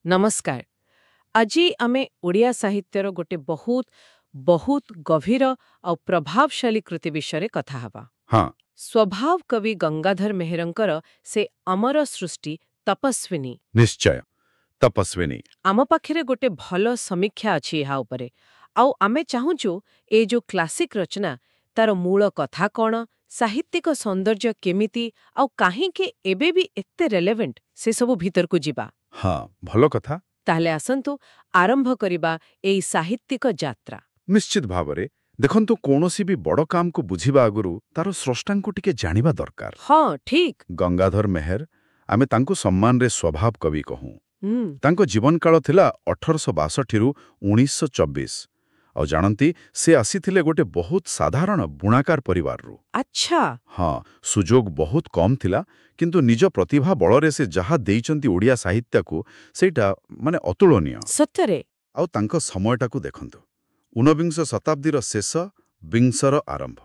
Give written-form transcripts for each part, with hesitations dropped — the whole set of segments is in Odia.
ନମସ୍କାର। ଆଜି ଆମେ ଓଡ଼ିଆ ସାହିତ୍ୟର ଗୋଟେ ବହୁତ ବହୁତ ଗଭୀର ଆଉ ପ୍ରଭାବଶାଳୀ କୃତି ବିଷୟରେ କଥା ହେବା। ହଁ। ସ୍ୱଭାବ କବି ଗଙ୍ଗାଧର ମେହେରଙ୍କର ସେ ଅମର ସୃଷ୍ଟି ତପସ୍ୱିନୀ। ନିଶ୍ଚୟ, ତପସ୍ୱିନୀ। ଆମ ପାଖରେ ଗୋଟେ ଭଲ ସମୀକ୍ଷା ଅଛି ଏହା ଉପରେ। ଆଉ ଆମେ ଚାହୁଁଛୁ ଏ ଯୋଉ କ୍ଲାସିକ ରଚନା, ତାର ମୂଳ କଥା କ'ଣ, ସାହିତ୍ୟିକ ସୌନ୍ଦର୍ଯ୍ୟ କେମିତି ଆଉ କାହିଁକି ଏବେ ବି ଏତେ ରେଲେଭେଣ୍ଟ, ସେସବୁ ଭିତରକୁ ଯିବା। ହଁ, ଭଲ କଥା। ତାହେଲେ ଆସନ୍ତୁ ଆରମ୍ଭ କରିବା ଏଇ ସାହିତ୍ୟିକ ଯାତ୍ରା। ନିଶ୍ଚିତ ଭାବରେ। ଦେଖନ୍ତୁ, କୌଣସି ବି ବଡ଼ କାମକୁ ବୁଝିବା ଆଗରୁ ତାର ସ୍ରଷ୍ଟାଙ୍କୁ ଟିକେ ଜାଣିବା ଦରକାର। ହଁ, ଠିକ୍। ଗଙ୍ଗାଧର ମେହେର, ଆମେ ତାଙ୍କୁ ସମ୍ମାନରେ ସ୍ୱଭାବ କବି କହୁ। ତାଙ୍କ ଜୀବନକାଳ ଥିଲା 1862ରୁ 1924। ଆଉ ଜାଣନ୍ତି, ସେ ଆସିଥିଲେ ଗୋଟେ ବହୁତ ସାଧାରଣ ବୁଣାକାର ପରିବାରରୁ। ହଁ, ସୁଯୋଗ ବହୁତ କମ୍ ଥିଲା, କିନ୍ତୁ ନିଜ ପ୍ରତିଭା ବଳରେ ସେ ଯାହା ଦେଇଛନ୍ତି ଓଡ଼ିଆ ସାହିତ୍ୟକୁ, ସେଇଟା ମାନେ ଅତୁଳନୀୟ। ସତରେ। ଆଉ ତାଙ୍କ ସମୟଟାକୁ ଦେଖନ୍ତୁ। ଊନବିଂଶ ଶତାବ୍ଦୀର ଶେଷ, ବିଂଶର ଆରମ୍ଭ।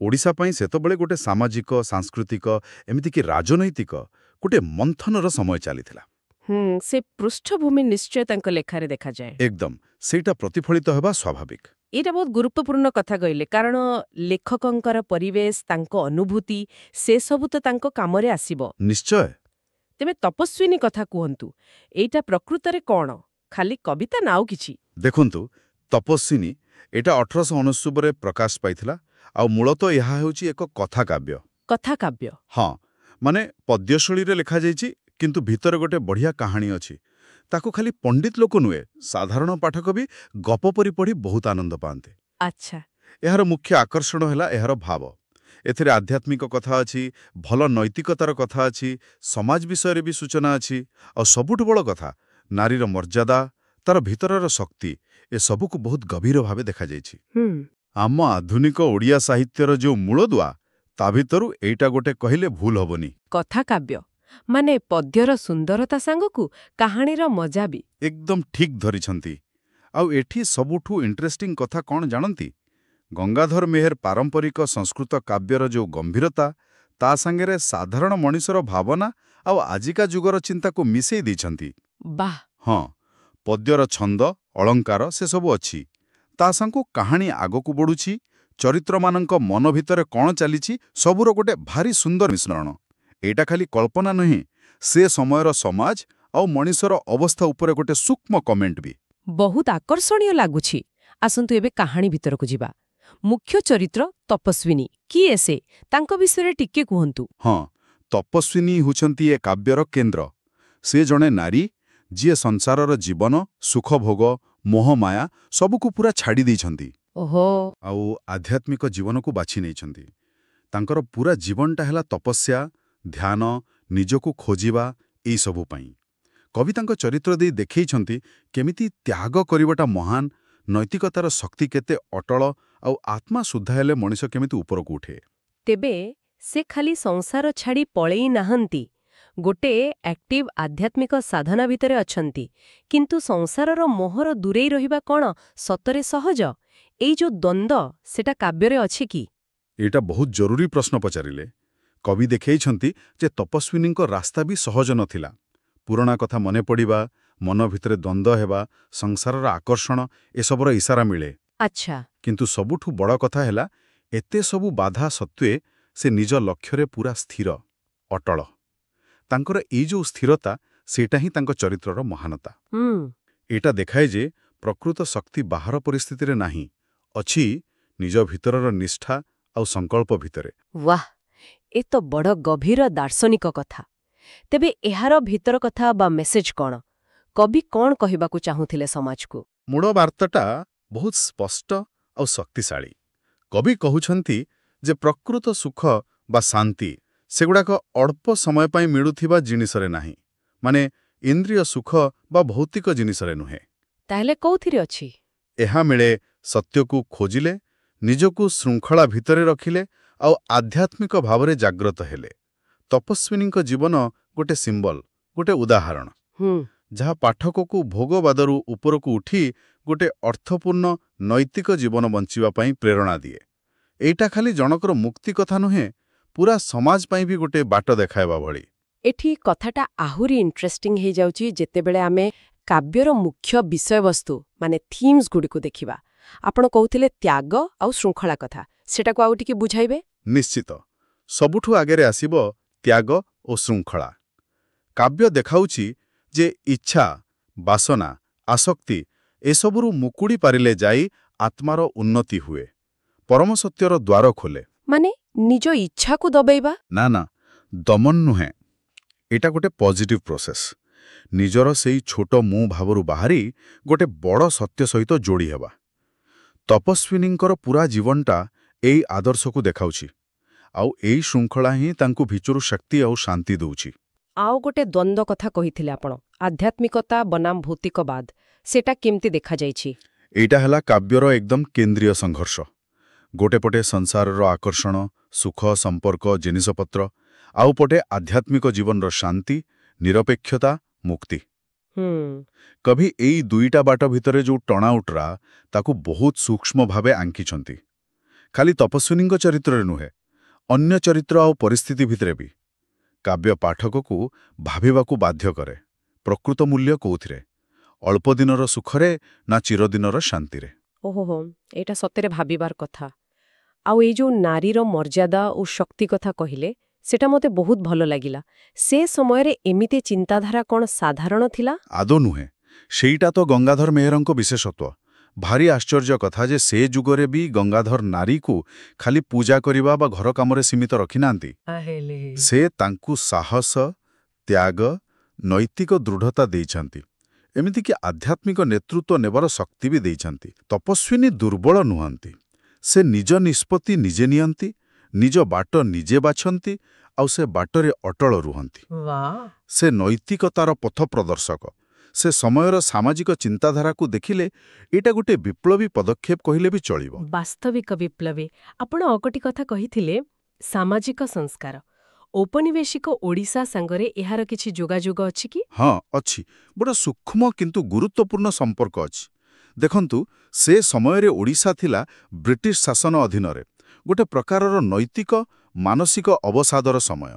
ଓଡ଼ିଶା ପାଇଁ ସେତେବେଳେ ଗୋଟେ ସାମାଜିକ, ସାଂସ୍କୃତିକ, ଏମିତିକି ରାଜନୈତିକ ଗୋଟେ ମନ୍ଥନର ସମୟ ଚାଲିଥିଲା। ସେ ପୃଷ୍ଠଭୂମି ନିଶ୍ଚୟ ତାଙ୍କ ଲେଖାରେ ଦେଖାଯାଏ। ଏକଦମ, ସେଇଟା ପ୍ରତିଫଳିତ ହେବା ସ୍ୱାଭାବିକ। ଏଇଟା ବହୁତ ଗୁରୁତ୍ୱପୂର୍ଣ୍ଣ କଥା କହିଲେ, କାରଣ ଲେଖକଙ୍କର ପରିବେଶ, ତାଙ୍କ ଅନୁଭୂତି, ସେସବୁ ତ ତାଙ୍କ କାମରେ ଆସିବ। ନିଶ୍ଚୟ। ତେବେ ତପସ୍ୱିନୀ କଥା କୁହନ୍ତୁ। ଏଇଟା ପ୍ରକୃତରେ କ'ଣ, ଖାଲି କବିତା ନା ଆଉ କିଛି? ଦେଖନ୍ତୁ, ତପସ୍ୱିନୀ ଏଇଟା 1889ରେ ପ୍ରକାଶ ପାଇଥିଲା ଆଉ ମୂଳତଃ ଏହା ହେଉଛି ଏକ କଥାକାବ୍ୟ। କଥାକାବ୍ୟ? ହଁ, ମାନେ ପଦ୍ୟଶୈଳୀରେ ଲେଖାଯାଇଛି, କିନ୍ତୁ ଭିତରେ ଗୋଟେ ବଢ଼ିଆ କାହାଣୀ ଅଛି। ତାକୁ ଖାଲି ପଣ୍ଡିତ ଲୋକ ନୁହେଁ, ସାଧାରଣ ପାଠକ ବି ଗପ ପରି ପଢ଼ି ବହୁତ ଆନନ୍ଦ ପାଆନ୍ତି। ଏହାର ମୁଖ୍ୟ ଆକର୍ଷଣ ହେଲା ଏହାର ଭାବ। ଏଥିରେ ଆଧ୍ୟାତ୍ମିକ କଥା ଅଛି, ଭଲ ନୈତିକତାର କଥା ଅଛି, ସମାଜ ବିଷୟରେ ବି ସୂଚନା ଅଛି, ଆଉ ସବୁଠୁ ବଡ଼ କଥା, ନାରୀର ମର୍ଯ୍ୟାଦା, ତାର ଭିତରର ଶକ୍ତି, ଏସବୁକୁ ବହୁତ ଗଭୀର ଭାବେ ଦେଖାଯାଇଛି। ଆମ ଆଧୁନିକ ଓଡ଼ିଆ ସାହିତ୍ୟର ଯେଉଁ ମୂଳଦୁଆ, ତା ଭିତରୁ ଏଇଟା ଗୋଟେ କହିଲେ ଭୁଲ ହବନି। କଥାକାବ୍ୟ ମାନେ ପଦ୍ୟର ସୁନ୍ଦରତା ସାଙ୍ଗକୁ କାହାଣୀର ମଜା ବି। ଏକଦମ ଠିକ୍ ଧରିଛନ୍ତି। ଆଉ ଏଠି ସବୁଠୁ ଇଣ୍ଟରେଷ୍ଟିଂ କଥା କ'ଣ ଜାଣନ୍ତି? ଗଙ୍ଗାଧର ମେହେର ପାରମ୍ପରିକ ସଂସ୍କୃତ କାବ୍ୟର ଯେଉଁ ଗମ୍ଭୀରତା, ତା ସାଙ୍ଗରେ ସାଧାରଣ ମଣିଷର ଭାବନା ଆଉ ଆଜିକା ଯୁଗର ଚିନ୍ତାକୁ ମିଶେଇ ଦେଇଛନ୍ତି। ହଁ, ପଦ୍ୟର ଛନ୍ଦ, ଅଳଙ୍କାର, ସେସବୁ ଅଛି। ତା ସାଙ୍ଗକୁ କାହାଣୀ ଆଗକୁ ବଢ଼ୁଛି, ଚରିତ୍ରମାନଙ୍କ ମନ ଭିତରେ କ'ଣ ଚାଲିଛି, ସବୁର ଗୋଟେ ଭାରି ସୁନ୍ଦର ମିଶ୍ରଣ। ଏଇଟା ଖାଲି କଳ୍ପନା ନୁହେଁ, ସେ ସମୟର ସମାଜ ଆଉ ମଣିଷର ଅବସ୍ଥା ଉପରେ ଗୋଟେ ସୂକ୍ଷ୍ମ କମେଣ୍ଟ ବି। ବହୁତ ଆକର୍ଷଣୀୟ ଲାଗୁଛି। ଆସନ୍ତୁ ଏବେ କାହାଣୀ ଭିତରକୁ ଯିବା। ମୁଖ୍ୟ ଚରିତ୍ର ତପସ୍ୱିନୀ, କିଏ ସେ? ତାଙ୍କ ବିଷୟରେ ଟିକେ କୁହନ୍ତୁ। ହଁ, ତପସ୍ୱିନୀ ହେଉଛନ୍ତି ଏ କାବ୍ୟର କେନ୍ଦ୍ର। ସେ ଜଣେ ନାରୀ, ଯିଏ ସଂସାରର ଜୀବନ, ସୁଖଭୋଗ, ମୋହମାୟା ସବୁକୁ ପୁରା ଛାଡ଼ି ଦେଇଛନ୍ତି ଆଉ ଆଧ୍ୟାତ୍ମିକ ଜୀବନକୁ ବାଛି ନେଇଛନ୍ତି। ତାଙ୍କର ପୁରା ଜୀବନଟା ହେଲା ତପସ୍ୟା, ଧ୍ୟାନ, ନିଜକୁ ଖୋଜିବା, ଏଇସବୁ ପାଇଁ। କବି ତାଙ୍କ ଚରିତ୍ର ଦେଇ ଦେଖେଇଛନ୍ତି କେମିତି ତ୍ୟାଗ କରିବାଟା ମହାନ, ନୈତିକତାର ଶକ୍ତି କେତେ ଅଟଳ ଆଉ ଆତ୍ମା ଶୁଦ୍ଧ ହେଲେ ମଣିଷ କେମିତି ଉପରକୁ ଉଠେ। ତେବେ ସେ ଖାଲି ସଂସାର ଛାଡ଼ି ପଳେଇ ନାହାନ୍ତି, ଗୋଟେ ଆକ୍ଟିଭ ଆଧ୍ୟାତ୍ମିକ ସାଧନା ଭିତରେ ଅଛନ୍ତି। କିନ୍ତୁ ସଂସାରର ମୋହରୁ ଦୂରେଇ ରହିବା କ'ଣ ସତରେ ସହଜ? ଏଇ ଯୋଉ ଦ୍ୱନ୍ଦ୍ୱ, ସେଟା କାବ୍ୟରେ ଅଛି କି? ଏଇଟା ବହୁତ ଜରୁରୀ ପ୍ରଶ୍ନ ପଚାରିଲେ। କବି ଦେଖେଇଛନ୍ତି ଯେ ତପସ୍ୱିନୀଙ୍କ ରାସ୍ତା ବି ସହଜ ନଥିଲା। ପୁରୁଣା କଥା ମନେ ପଡ଼ିବା, ମନ ଭିତରେ ଦ୍ୱନ୍ଦ୍ୱ ହେବା, ସଂସାରର ଆକର୍ଷଣ, ଏସବୁର ଇଶାରା ମିଳେ। କିନ୍ତୁ ସବୁଠୁ ବଡ଼ କଥା ହେଲା, ଏତେ ସବୁ ବାଧା ସତ୍ତ୍ୱେ ସେ ନିଜ ଲକ୍ଷ୍ୟରେ ପୁରା ସ୍ଥିର, ଅଟଳ। ତାଙ୍କର ଏଇ ଯୋଉ ସ୍ଥିରତା, ସେଇଟା ହିଁ ତାଙ୍କ ଚରିତ୍ରର ମହାନତା। ଏଇଟା ଦେଖାଏ ଯେ ପ୍ରକୃତ ଶକ୍ତି ବାହାର ପରିସ୍ଥିତିରେ ନାହିଁ, ଅଛି ନିଜ ଭିତରର ନିଷ୍ଠା ଆଉ ସଂକଳ୍ପ ଭିତରେ। ବାଃ, ଏ ତ ବଡ଼ ଗଭୀର ଦାର୍ଶନିକ କଥା। ତେବେ ଏହାର ଭିତର କଥା ବା ମେସେଜ କ'ଣ? କବି କ'ଣ କହିବାକୁ ଚାହୁଁଥିଲେ ସମାଜକୁ? ମୂଳ ବାର୍ତ୍ତାଟା ବହୁତ ସ୍ପଷ୍ଟ ଆଉ ଶକ୍ତିଶାଳୀ। କବି କହୁଛନ୍ତି ଯେ ପ୍ରକୃତ ସୁଖ ବା ଶାନ୍ତି, ସେଗୁଡ଼ାକ ଅଳ୍ପ ସମୟ ପାଇଁ ମିଳୁଥିବା ଜିନିଷରେ ନାହିଁ, ମାନେ ଇନ୍ଦ୍ରିୟ ସୁଖ ବା ଭୌତିକ ଜିନିଷରେ ନୁହେଁ। ତାହେଲେ କୋଉଥିରେ ଅଛି? ଏହା ମିଳେ ସତ୍ୟକୁ ଖୋଜିଲେ, ନିଜକୁ ଶୃଙ୍ଖଳା ଭିତରେ ରଖିଲେ ଆଉ ଆଧ୍ୟାତ୍ମିକ ଭାବରେ ଜାଗ୍ରତ ହେଲେ। ତପସ୍ୱିନୀଙ୍କ ଜୀବନ ଗୋଟେ ସିମ୍ବଲ, ଗୋଟେ ଉଦାହରଣ, ଯାହା ପାଠକକୁ ଭୋଗବାଦରୁ ଉପରକୁ ଉଠି ଗୋଟେ ଅର୍ଥପୂର୍ଣ୍ଣ ନୈତିକ ଜୀବନ ବଞ୍ଚିବା ପାଇଁ ପ୍ରେରଣା ଦିଏ। ଏଇଟା ଖାଲି ଜଣକର ମୁକ୍ତି କଥା ନୁହେଁ, ପୁରା ସମାଜ ପାଇଁ ବି ଗୋଟେ ବାଟ ଦେଖାଇବା ଭଳି। ଏଠି କଥାଟା ଆହୁରି ଇଣ୍ଟରେଷ୍ଟିଂ ହେଇଯାଉଛି ଯେତେବେଳେ ଆମେ କାବ୍ୟର ମୁଖ୍ୟ ବିଷୟବସ୍ତୁ ମାନେ ଥିମ୍ସ ଗୁଡ଼ିକୁ ଦେଖିବା। ଆପଣ କହୁଥିଲେ ତ୍ୟାଗ ଆଉ ଶୃଙ୍ଖଳା କଥା, ସେଟାକୁ ଆଉ ଟିକେ ବୁଝାଇବେ? ନିଶ୍ଚିତ। ସବୁଠୁ ଆଗରେ ଆସିବ ତ୍ୟାଗ ଓ ଶୃଙ୍ଖଳା। କାବ୍ୟ ଦେଖାଉଛି ଯେ ଇଚ୍ଛା, ବାସନା, ଆସକ୍ତି ଏସବୁରୁ ମୁକୁଳି ପାରିଲେ ଯାଇ ଆତ୍ମାର ଉନ୍ନତି ହୁଏ, ପରମ ସତ୍ୟର ଦ୍ୱାର ଖୋଲେ। ମାନେ ନିଜ ଇଚ୍ଛାକୁ ଦବେଇବା? ନା ନା, ଦମନ ନୁହେଁ। ଏଇଟା ଗୋଟେ ପଜିଟିଭ ପ୍ରୋସେସ୍। ନିଜର ସେଇ ଛୋଟ ମୁଁ ଭାବରୁ ବାହାରି ଗୋଟେ ବଡ଼ ସତ୍ୟ ସହିତ ଯୋଡ଼ି ହେବା। ତପସ୍ୱିନୀଙ୍କର ପୁରା ଜୀବନଟା ଏଇ ଆଦର୍ଶକୁ ଦେଖାଉଛି, ଆଉ ଏଇ ଶୃଙ୍ଖଳା ହିଁ ତାଙ୍କୁ ଭିତରୁ ଶକ୍ତି ଆଉ ଶାନ୍ତି ଦଉଛି। ଆଉ ଗୋଟେ ଦ୍ୱନ୍ଦ୍ୱ କଥା କହିଥିଲେ ଆପଣ, ଆଧ୍ୟାତ୍ମିକତା ବନାମ ଭୌତିକବାଦ। ସେଟା କେମିତି ଦେଖାଯାଇଛି? ଏଇଟା ହେଲା କାବ୍ୟର ଏକଦମ କେନ୍ଦ୍ରୀୟ ସଂଘର୍ଷ। ଗୋଟେ ପଟେ ସଂସାରର ଆକର୍ଷଣ, ସୁଖ, ସମ୍ପର୍କ, ଜିନିଷପତ୍ର, ଆଉ ପଟେ ଆଧ୍ୟାତ୍ମିକ ଜୀବନର ଶାନ୍ତି, ନିରପେକ୍ଷତା, ମୁକ୍ତି। କବି ଏଇ ଦୁଇଟା ବାଟ ଭିତରେ ଯୋଉ ଟଣାଉଟରା, ତାକୁ ବହୁତ ସୂକ୍ଷ୍ମ ଭାବେ ଆଙ୍କିଛନ୍ତି। ଖାଲି ତପସ୍ୱିନୀଙ୍କ ଚରିତ୍ରରେ ନୁହେଁ, ଅନ୍ୟ ଚରିତ୍ର ଆଉ ପରିସ୍ଥିତି ଭିତରେ ବି। କାବ୍ୟ ପାଠକକୁ ଭାବିବାକୁ ବାଧ୍ୟ କରେ, ପ୍ରକୃତ ମୂଲ୍ୟ କୋଉଥିରେ, ଅଳ୍ପ ଦିନର ସୁଖରେ ନା ଚିରଦିନର ଶାନ୍ତିରେ। ଓହୋ, ଏଇଟା ସତରେ ଭାବିବାର କଥା। ଆଉ ଏଇ ଯୋଉ ନାରୀର ମର୍ଯ୍ୟାଦା ଓ ଶକ୍ତି କଥା କହିଲେ, ସେଟା ମୋତେ ବହୁତ ଭଲ ଲାଗିଲା। ସେ ସମୟରେ ଏମିତି ଚିନ୍ତାଧାରା କ'ଣ ସାଧାରଣ ଥିଲା? ଆଦୌ ନୁହେଁ। ସେଇଟା ତ ଗଙ୍ଗାଧର ମେହେରଙ୍କ ବିଶେଷତ୍ୱ। ଭାରି ଆଶ୍ଚର୍ଯ୍ୟ କଥା ଯେ ସେ ଯୁଗରେ ବି ଗଙ୍ଗାଧର ନାରୀକୁ ଖାଲି ପୂଜା କରିବା ବା ଘର କାମରେ ସୀମିତ ରଖିନାହାନ୍ତି। ସେ ତାଙ୍କୁ ସାହସ, ତ୍ୟାଗ, ନୈତିକ ଦୃଢ଼ତା ଦେଇଛନ୍ତି। ଏମିତିକି ଆଧ୍ୟାତ୍ମିକ ନେତୃତ୍ୱ ନେବାର ଶକ୍ତି ବି ଦେଇଛନ୍ତି। ତପସ୍ୱିନୀ ଦୁର୍ବଳ ନୁହନ୍ତି। ସେ ନିଜ ନିଷ୍ପତ୍ତି ନିଜେ ନିଅନ୍ତି, ନିଜ ବାଟ ନିଜେ ବାଛନ୍ତି, ଆଉ ସେ ବାଟରେ ଅଟଳ ରୁହନ୍ତି। ସେ ନୈତିକତାର ପଥ ପ୍ରଦର୍ଶକ। ସେ ସମୟର ସାମାଜିକ ଚିନ୍ତାଧାରାକୁ ଦେଖିଲେ ଏଇଟା ଗୋଟେ ବିପ୍ଳବୀ ପଦକ୍ଷେପ କହିଲେ ବି ଚଳିବ। ବାସ୍ତବିକ ବିପ୍ଳବୀ। ଆପଣ ଆଉ ଗୋଟେ କଥା କହିଥିଲେ, ସାମାଜିକ ସଂସ୍କାର। ଔପନିବେଶିକ ଓଡ଼ିଶା ସାଙ୍ଗରେ ଏହାର କିଛି ଯୋଗାଯୋଗ ଅଛି କି? ହଁ, ଅଛି। ବଡ଼ ସୂକ୍ଷ୍ମ କିନ୍ତୁ ଗୁରୁତ୍ୱପୂର୍ଣ୍ଣ ସମ୍ପର୍କ ଅଛି। ଦେଖନ୍ତୁ, ସେ ସମୟରେ ଓଡ଼ିଶା ଥିଲା ବ୍ରିଟିଶ ଶାସନ ଅଧୀନରେ, ଗୋଟେ ପ୍ରକାରର ନୈତିକ ମାନସିକ ଅବସାଦର ସମୟ।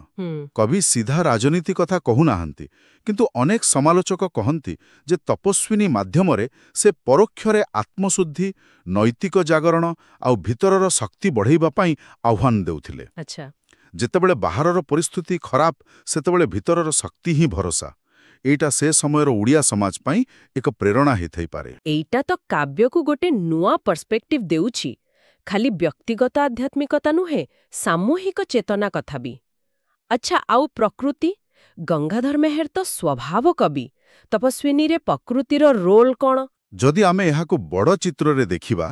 କବି ସିଧା ରାଜନୀତି କଥା କହୁନାହାନ୍ତି, କିନ୍ତୁ ଅନେକ ସମାଲୋଚକ କହନ୍ତି ଯେ ତପସ୍ୱିନୀ ମାଧ୍ୟମରେ ସେ ପରୋକ୍ଷରେ ଆତ୍ମଶୁଦ୍ଧି, ନୈତିକ ଜାଗରଣ ଆଉ ଭିତରର ଶକ୍ତି ବଢ଼େଇବା ପାଇଁ ଆହ୍ୱାନ ଦେଉଥିଲେ। ଯେତେବେଳେ ବାହାରର ପରିସ୍ଥିତି ଖରାପ, ସେତେବେଳେ ଭିତରର ଶକ୍ତି ହିଁ ଭରସା। ଏଇଟା ସେ ସମୟର ଓଡ଼ିଆ ସମାଜ ପାଇଁ ଏକ ପ୍ରେରଣା ହେଇଥାଇପାରେ। ଏଇଟା ତ କାବ୍ୟକୁ ଗୋଟେ ନୂଆ ପର୍ସପେକ୍ଟିଭ ଦେଉଛି। ଖାଲି ବ୍ୟକ୍ତିଗତ ଆଧ୍ୟାତ୍ମିକତା ନୁହେଁ, ସାମୂହିକ ଚେତନା କଥା ବି। ଆଚ୍ଛା, ଆଉ ପ୍ରକୃତି? ଗଙ୍ଗାଧର ମେହେର ତ ସ୍ୱଭାବ କବି। ତପସ୍ୱିନୀରେ ପ୍ରକୃତିର ରୋଲ କ'ଣ? ଯଦି ଆମେ ଏହାକୁ ବଡ଼ ଚିତ୍ରରେ ଦେଖିବା,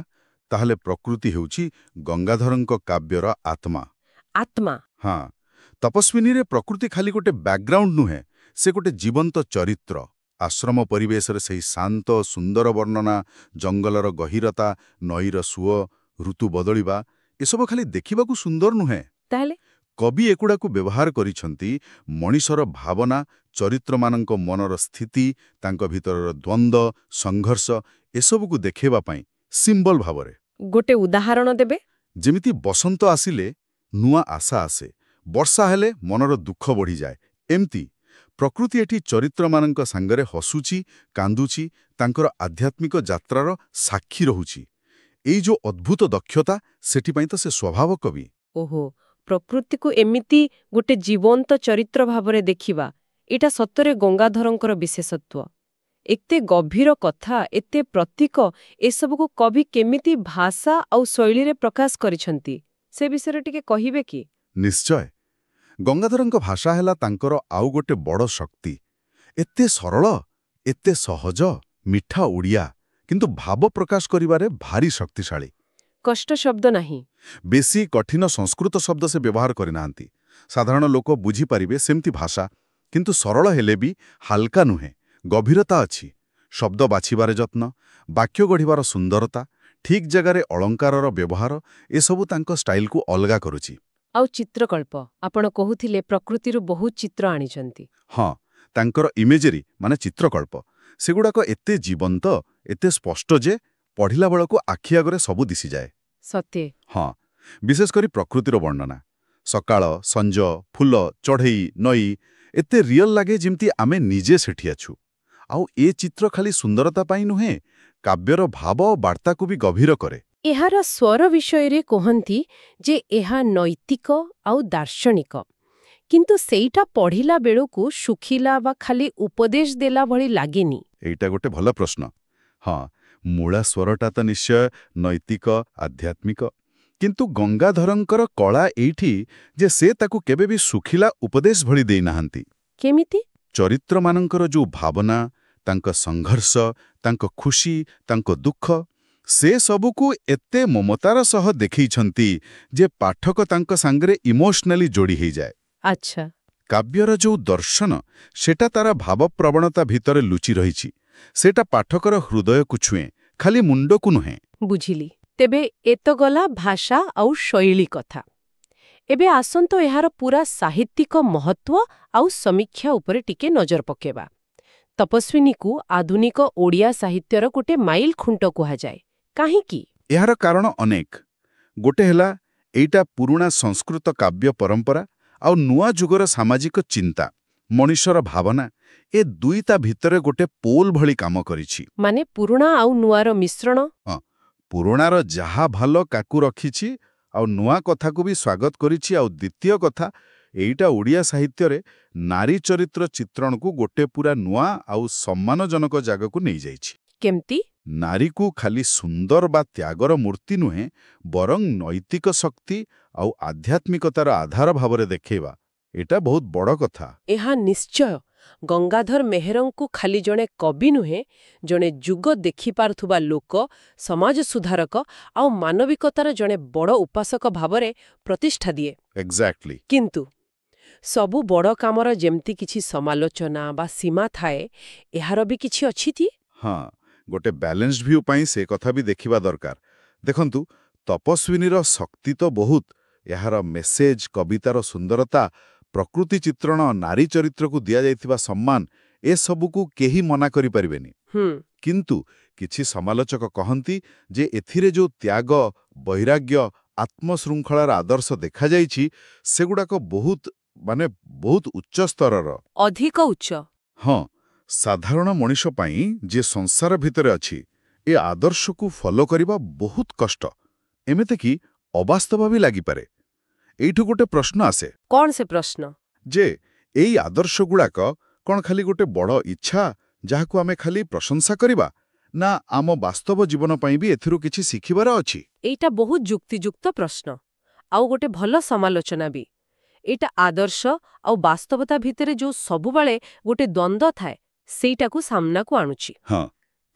ତାହେଲେ ପ୍ରକୃତି ହେଉଛି ଗଙ୍ଗାଧରଙ୍କ କାବ୍ୟର ଆତ୍ମା। ଆତ୍ମା? ହଁ। ତପସ୍ୱିନୀରେ ପ୍ରକୃତି ଖାଲି ଗୋଟେ ବ୍ୟାକଗ୍ରାଉଣ୍ଡ ନୁହେଁ, ସେ ଗୋଟେ ଜୀବନ୍ତ ଚରିତ୍ର। ଆଶ୍ରମ ପରିବେଶରେ ସେହି ଶାନ୍ତ ସୁନ୍ଦର ବର୍ଣ୍ଣନା, ଜଙ୍ଗଲର ଗହୀରତା, ନଈର ସୁଅ, ଋତୁ ବଦଳିବା, ଏସବୁ ଖାଲି ଦେଖିବାକୁ ସୁନ୍ଦର ନୁହେଁ। ତାହେଲେ? କବି ଏଗୁଡ଼ାକୁ ବ୍ୟବହାର କରିଛନ୍ତି ମଣିଷର ଭାବନା, ଚରିତ୍ରମାନଙ୍କ ମନର ସ୍ଥିତି, ତାଙ୍କ ଭିତରର ଦ୍ୱନ୍ଦ୍ୱ, ସଂଘର୍ଷ, ଏସବୁକୁ ଦେଖେଇବା ପାଇଁ ସିମ୍ବଲ ଭାବରେ। ଗୋଟେ ଉଦାହରଣ ଦେବେ? ଯେମିତି ବସନ୍ତ ଆସିଲେ ନୂଆ ଆଶା ଆସେ, ବର୍ଷା ହେଲେ ମନର ଦୁଃଖ ବଢ଼ିଯାଏ, ଏମିତି ପ୍ରକୃତି ଏଠି ଚରିତ୍ରମାନଙ୍କ ସାଙ୍ଗରେ ହସୁଛି, କାନ୍ଦୁଛି, ତାଙ୍କର ଆଧ୍ୟାତ୍ମିକ ଯାତ୍ରାର ସାକ୍ଷୀ ରହୁଛି। ଏଇ ଯୋଉ ଅଦ୍ଭୁତ ଦକ୍ଷତା, ସେଥିପାଇଁ ତ ସେ ସ୍ୱଭାବ କବି। ଓହୋ, ପ୍ରକୃତିକୁ ଏମିତି ଗୋଟେ ଜୀବନ୍ତ ଚରିତ୍ର ଭାବରେ ଦେଖିବା, ଏଇଟା ସତରେ ଗଙ୍ଗାଧରଙ୍କର ବିଶେଷତ୍ୱ। ଏତେ ଗଭୀର କଥା, ଏତେ ପ୍ରତୀକ, ଏସବୁକୁ କବି କେମିତି ଭାଷା ଆଉ ଶୈଳୀରେ ପ୍ରକାଶ କରିଛନ୍ତି, ସେ ବିଷୟରେ ଟିକେ କହିବେ କି? ନିଶ୍ଚୟ। ଗଙ୍ଗାଧରଙ୍କ ଭାଷା ହେଲା ତାଙ୍କର ଆଉ ଗୋଟେ ବଡ଼ ଶକ୍ତି। ଏତେ ସରଳ, ଏତେ ସହଜ, ମିଠା ଓଡ଼ିଆ, କିନ୍ତୁ ଭାବ ପ୍ରକାଶ କରିବାରେ ଭାରି ଶକ୍ତିଶାଳୀ। କଷ୍ଟ ଶବ୍ଦ ନାହିଁ? ବେଶୀ କଠିନ ସଂସ୍କୃତ ଶବ୍ଦ ସେ ବ୍ୟବହାର କରିନାହାନ୍ତି। ସାଧାରଣ ଲୋକ ବୁଝିପାରିବେ ସେମିତି ଭାଷା, କିନ୍ତୁ ସରଳ ହେଲେ ବି ହାଲକା ନୁହେଁ, ଗଭୀରତା ଅଛି। ଶବ୍ଦ ବାଛିବାରେ ଯତ୍ନ, ବାକ୍ୟ ଗଢ଼ିବାର ସୁନ୍ଦରତା, ଠିକ୍ ଜାଗାରେ ଅଳଙ୍କାରର ବ୍ୟବହାର, ଏସବୁ ତାଙ୍କ ଷ୍ଟାଇଲକୁ ଅଲଗା କରୁଛି। ଆଉ ଚିତ୍ରକଳ୍ପ? ଆପଣ କହୁଥିଲେ ପ୍ରକୃତିରୁ ବହୁତ ଚିତ୍ର ଆଣିଛନ୍ତି। ହଁ, ତାଙ୍କର ଇମେଜେରୀ ମାନେ ଚିତ୍ରକଳ୍ପ, ସେଗୁଡ଼ାକ ଏତେ ଜୀବନ୍ତ, ଏତେ ସ୍ପଷ୍ଟ ଯେ ପଢ଼ିଲା ବେଳକୁ ଆଖି ଆଗରେ ସବୁ ଦିଶିଯାଏ। ସତେ? ହଁ, ବିଶେଷ କରି ପ୍ରକୃତିର ବର୍ଣ୍ଣନା। ସକାଳ, ସଞ୍ଜ, ଫୁଲ, ଚଢ଼େଇ, ନଈ, ଏତେ ରିଅଲ ଲାଗେ ଯେମିତି ଆମେ ନିଜେ ସେଠି ଅଛୁ। ଆଉ ଏ ଚିତ୍ର ଖାଲି ସୁନ୍ଦରତା ପାଇଁ ନୁହେଁ, କାବ୍ୟର ଭାବ ଓ ବାର୍ତ୍ତାକୁ ବି ଗଭୀର କରେ। ଏହାର ସ୍ୱର ବିଷୟରେ କୁହନ୍ତି ଯେ ଏହା ନୈତିକ ଆଉ ଦାର୍ଶନିକ। କିନ୍ତୁ ସେଇଟା ପଢ଼ିଲା ବେଳକୁ ଶୁଖିଲା ବା ଖାଲି ଉପଦେଶ ଦେଲା ଭଳି ଲାଗେନି। ଏଇଟା ଗୋଟେ ଭଲ ପ୍ରଶ୍ନ। ହଁ, ମୂଳ ସ୍ୱରଟା ତ ନିଶ୍ଚୟ ନୈତିକ, ଆଧ୍ୟାତ୍ମିକ। କିନ୍ତୁ ଗଙ୍ଗାଧରଙ୍କର କଳା ଏଇଠି ଯେ ସେ ତାକୁ କେବେ ବି ଶୁଖିଲା ଉପଦେଶ ଭଳି ଦେଇନାହାନ୍ତି। କେମିତି? ଚରିତ୍ରମାନଙ୍କର ଯୋଉ ଭାବନା, ତାଙ୍କ ସଂଘର୍ଷ, ତାଙ୍କ ଖୁସି, ତାଙ୍କ ଦୁଃଖ, ସେ ସବୁକୁ ଏତେ ମମତାର ସହ ଦେଖେଇଛନ୍ତି ଯେ ପାଠକ ତାଙ୍କ ସାଙ୍ଗରେ ଇମୋସନାଲି ଯୋଡ଼ି ହେଇଯାଏ। କାବ୍ୟର ଯୋଉ ଦର୍ଶନ, ସେଟା ତାର ଭାବପ୍ରବଣତା ଭିତରେ ଲୁଚି ରହିଛି। ସେଟା ପାଠକର ହୃଦୟକୁ ଛୁଏଁ, ଖାଲି ମୁଣ୍ଡକୁ ନୁହେଁ। ବୁଝିଲି। ତେବେ ଏ ତ ଗଲା ଭାଷା ଆଉ ଶୈଳୀ କଥା। ଏବେ ଆସନ୍ତୁ ଏହାର ପୁରା ସାହିତ୍ୟିକ ମହତ୍ତ୍ୱ ଆଉ ସମୀକ୍ଷା ଉପରେ ଟିକେ ନଜର ପକେଇବା। ତପସ୍ୱିନୀକୁ ଆଧୁନିକ ଓଡ଼ିଆ ସାହିତ୍ୟର ଗୋଟେ ମାଇଲ ଖୁଣ୍ଟ କୁହାଯାଏ। କାହିଁକି? ଏହାର କାରଣ ଅନେକ। ଗୋଟେ ହେଲା, ଏଇଟା ପୁରୁଣା ସଂସ୍କୃତ କାବ୍ୟ ପରମ୍ପରା ଆଉ ନୂଆ ଯୁଗର ସାମାଜିକ ଚିନ୍ତା, ମଣିଷର ଭାବନା, ଏ ଦୁଇଟା ଭିତରେ ଗୋଟେ ପୋଲ ଭଳି କାମ କରିଛି। ମାନେ ପୁରୁଣା ଆଉ ନୂଆର ମିଶ୍ରଣ? ପୁରୁଣାର ଯାହା ଭଲ ତାକୁ ରଖିଛି ଆଉ ନୂଆ କଥାକୁ ବି ସ୍ୱାଗତ କରିଛି। ଆଉ ଦ୍ୱିତୀୟ କଥା, ଏଇଟା ଓଡ଼ିଆ ସାହିତ୍ୟରେ ନାରୀ ଚରିତ୍ର ଚିତ୍ରଣକୁ ଗୋଟେ ପୁରା ନୂଆ ଆଉ ସମ୍ମାନଜନକ ଜାଗାକୁ ନେଇଯାଇଛି। କେମିତି? ନାରୀକୁ ଖାଲି ସୁନ୍ଦର ବା ତ୍ୟାଗର ମୂର୍ତ୍ତି ନୁହେଁ, ବରଂ ନୈତିକ ଶକ୍ତି ଆଉ ଆଧ୍ୟାତ୍ମିକତାର ଆଧାର ଭାବରେ ଦେଖେଇବା, ଏଇଟା ବହୁତ ବଡ଼ କଥା। ଏହା ନିଶ୍ଚୟ ଗଙ୍ଗାଧର ମେହେରଙ୍କୁ ଖାଲି ଜଣେ କବି ନୁହେଁ, ଜଣେ ଯୁଗ ଦେଖିପାରୁଥିବା ଲୋକ, ସମାଜ ସୁଧାରକ ଆଉ ମାନବିକତାର ଜଣେ ବଡ଼ ଉପାସକ ଭାବରେ ପ୍ରତିଷ୍ଠା ଦିଏ। ଏକ୍ଜାକ୍ଟଲି। କିନ୍ତୁ ସବୁ ବଡ଼ କାମର ଯେମିତି କିଛି ସମାଲୋଚନା ବା ସୀମା ଥାଏ, ଏହାର ବି କିଛି ଅଛି କି? ହଁ, ଗୋଟେ ବାଲାନ୍ସଡ ଭ୍ୟୁ ପାଇଁ ସେ କଥା ବି ଦେଖିବା ଦରକାର। ଦେଖନ୍ତୁ, ତପସ୍ୱିନୀର ଶକ୍ତି ତ ବହୁତ। ଏହାର ମେସେଜ, କବିତାର ସୁନ୍ଦରତା, ପ୍ରକୃତି ଚିତ୍ରଣ, ନାରୀ ଚରିତ୍ରକୁ ଦିଆଯାଇଥିବା ସମ୍ମାନ, ଏସବୁକୁ କେହି ମନା କରିପାରିବେନି। କିନ୍ତୁ କିଛି ସମାଲୋଚକ କହନ୍ତି ଯେ ଏଥିରେ ଯୋଉ ତ୍ୟାଗ, ବୈରାଗ୍ୟ, ଆତ୍ମଶୃଙ୍ଖଳାର ଆଦର୍ଶ ଦେଖାଯାଇଛି, ସେଗୁଡ଼ାକ ବହୁତ, ମାନେ ବହୁତ ଉଚ୍ଚ ସ୍ତରର। ଅଧିକ ଉଚ୍ଚ। ହଁ, ସାଧାରଣ ମଣିଷ ପାଇଁ ଯିଏ ସଂସାର ଭିତରେ ଅଛି, ଏ ଆଦର୍ଶକୁ ଫଲୋ କରିବା ବହୁତ କଷ୍ଟ, ଏମିତିକି ଅବାସ୍ତବ ବି ଲାଗିପାରେ। ଏଇଠୁ ଗୋଟେ ପ୍ରଶ୍ନ ଆସେ। କଣ ସେ ପ୍ରଶ୍ନ? ଯେ ଏଇ ଆଦର୍ଶଗୁଡ଼ାକ କ'ଣ ଖାଲି ଗୋଟେ ବଡ଼ ଇଚ୍ଛା ଯାହାକୁ ଆମେ ଖାଲି ପ୍ରଶଂସା କରିବା, ନା ଆମ ବାସ୍ତବ ଜୀବନ ପାଇଁ ବି ଏଥିରୁ କିଛି ଶିଖିବାର ଅଛି? ଏଇଟା ବହୁତ ଯୁକ୍ତିଯୁକ୍ତ ପ୍ରଶ୍ନ ଆଉ ଗୋଟେ ଭଲ ସମାଲୋଚନା ବି। ଏଇଟା ଆଦର୍ଶ ଆଉ ବାସ୍ତବତା ଭିତରେ ଯୋଉ ସବୁବେଳେ ଗୋଟେ ଦ୍ୱନ୍ଦ୍ୱ ଥାଏ, ସେଇଟାକୁ ସାମ୍ନାକୁ ଆଣୁଛି।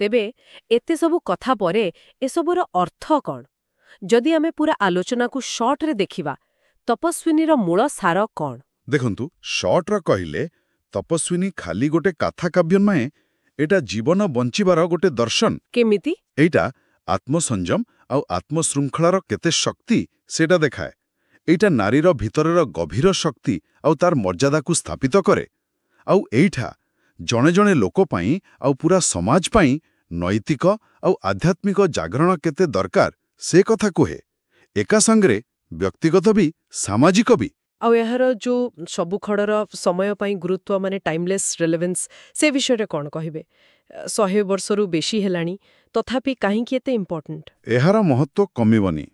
ତେବେ ଏତେ ସବୁ କଥା ପରେ ଏସବୁର ଅର୍ଥ କଣ? ଯଦି ଆମେ ପୁରା ଆଲୋଚନାକୁ ସର୍ଟରେ ଦେଖିବା, ତପସ୍ୱିନୀର ମୂଳ ସାର କଣ? ଦେଖନ୍ତୁ, ସର୍ଟରେ କହିଲେ ତପସ୍ୱିନୀ ଖାଲି ଗୋଟେ କଥା କାବ୍ୟ ନୁହେଁ, ଏଇଟା ଜୀବନ ବଞ୍ଚିବାର ଗୋଟେ ଦର୍ଶନ। କେମିତି? ଏଇଟା ଆତ୍ମସଂଯମ ଆଉ ଆତ୍ମଶୃଙ୍ଖଳାର କେତେ ଶକ୍ତି, ସେଇଟା ଦେଖାଏ। ଏଇଟା ନାରୀର ଭିତରର ଗଭୀର ଶକ୍ତି ଆଉ ତାର ମର୍ଯ୍ୟାଦାକୁ ସ୍ଥାପିତ କରେ। ଆଉ ଏଇଟା ଜଣେ ଜଣେ ଲୋକ ପାଇଁ ଆଉ ପୁରା ସମାଜ ପାଇଁ ନୈତିକ ଆଉ ଆଧ୍ୟାତ୍ମିକ ଜାଗରଣ କେତେ ଦରକାର, ସେ କଥା କୁହେ। ଏକା ସାଙ୍ଗରେ ବ୍ୟକ୍ତିଗତ ବି, ସାମାଜିକ ବି। ଆଉ ଏହାର ଯୋଉ ସବୁ ଖଡ଼ର ସମୟ ପାଇଁ ଗୁରୁତ୍ୱ, ମାନେ ଟାଇମଲେସ୍ ରେଲେଭେନ୍ସ, ସେ ବିଷୟରେ କଣ କହିବେ? 100 ବର୍ଷରୁ ବେଶୀ ହେଲାଣି, ତଥାପି କାହିଁକି ଏତେ ଇମ୍ପୋର୍ଟାଣ୍ଟ? ଏହାର ମହତ୍ତ୍ୱ କମିବନି,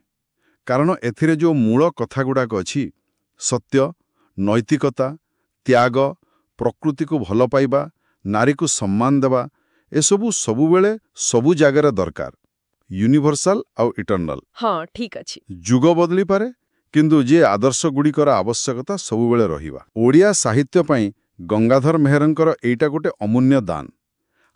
କାରଣ ଏଥିରେ ଯୋଉ ମୂଳ କଥାଗୁଡ଼ାକ ଅଛି, ସତ୍ୟ, ନୈତିକତା, ତ୍ୟାଗ, ପ୍ରକୃତିକୁ ଭଲ ପାଇବା, ନାରୀକୁ ସମ୍ମାନ ଦେବା, ଏସବୁ ସବୁବେଳେ ସବୁ ଜାଗାରେ ଦରକାର। ୟୁନିଭର୍ସାଲ ଆଉ ଇଟର୍ନାଲ। ହଁ, ଠିକ୍ ଅଛି। ଯୁଗ ବଦଳିପାରେ, କିନ୍ତୁ ଯେ ଆଦର୍ଶଗୁଡ଼ିକର ଆବଶ୍ୟକତା ସବୁବେଳେ ରହିବା। ଓଡ଼ିଆ ସାହିତ୍ୟ ପାଇଁ ଗଙ୍ଗାଧର ମେହେରଙ୍କର ଏଇଟା ଗୋଟେ ଅମୂଲ୍ୟ ଦାନ।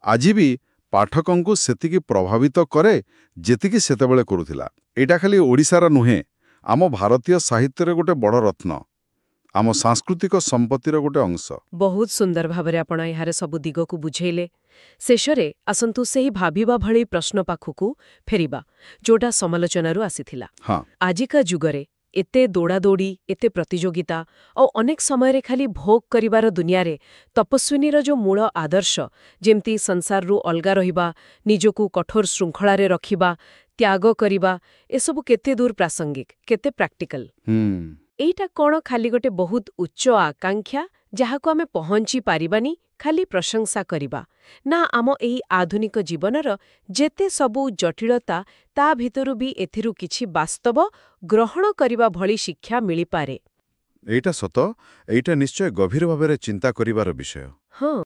ଆଜି ବି ପାଠକଙ୍କୁ ସେତିକି ପ୍ରଭାବିତ କରେ ଯେତିକି ସେତେବେଳେ କରୁଥିଲା। ଏଇଟା ଖାଲି ଓଡ଼ିଶାର ନୁହେଁ, ଆମ ଭାରତୀୟ ସାହିତ୍ୟରେ ଗୋଟେ ବଡ଼ ରତ୍ନ, ଆମ ସାଂସ୍କୃତିକ ସମ୍ପତ୍ତିର ଗୋଟେ ଅଂଶ। ବହୁତ ସୁନ୍ଦର ଭାବରେ ଆପଣ ଏହାର ସବୁ ଦିଗକୁ ବୁଝେଇଲେ। ଶେଷରେ ଆସନ୍ତୁ ସେହି ଭାବିବା ଭଳି ପ୍ରଶ୍ନ ପାଖକୁ ଫେରିବା, ଯୋଉଟା ସମାଲୋଚନାରୁ ଆସିଥିଲା। ଆଜିକା ଯୁଗରେ ଏତେ ଦୌଡ଼ାଦୌଡ଼ି, ଏତେ ପ୍ରତିଯୋଗିତା ଆଉ ଅନେକ ସମୟରେ ଖାଲି ଭୋଗ କରିବାର ଦୁନିଆରେ ତପସ୍ୱିନୀର ଯୋଉ ମୂଳ ଆଦର୍ଶ, ଯେମିତି ସଂସାରରୁ ଅଲଗା ରହିବା, ନିଜକୁ କଠୋର ଶୃଙ୍ଖଳାରେ ରଖିବା, ତ୍ୟାଗ କରିବା, ଏସବୁ କେତେ ଦୂର ପ୍ରାସଙ୍ଗିକ, କେତେ ପ୍ରାକ୍ଟିକାଲ? ହୁଁ। ଏଇଟା କ'ଣ ଖାଲି ଗୋଟେ ବହୁତ ଉଚ୍ଚ ଆକାଂକ୍ଷା ଯାହାକୁ ଆମେ ପହଞ୍ଚି ପାରିବାନି, ଖାଲି ପ୍ରଶଂସା କରିବା, ନା ଆମ ଏହି ଆଧୁନିକ ଜୀବନର ଯେତେ ସବୁ ଜଟିଳତା ତା ଭିତରୁ ବି ଏଥିରୁ କିଛି ବାସ୍ତବ ଗ୍ରହଣ କରିବା ଭଳି ଶିକ୍ଷା ମିଳିପାରେ? ଏଇଟା ସତ, ଏଇଟା ନିଶ୍ଚୟ ଗଭୀର ଭାବରେ ଚିନ୍ତା କରିବାର ବିଷୟ। ହଁ।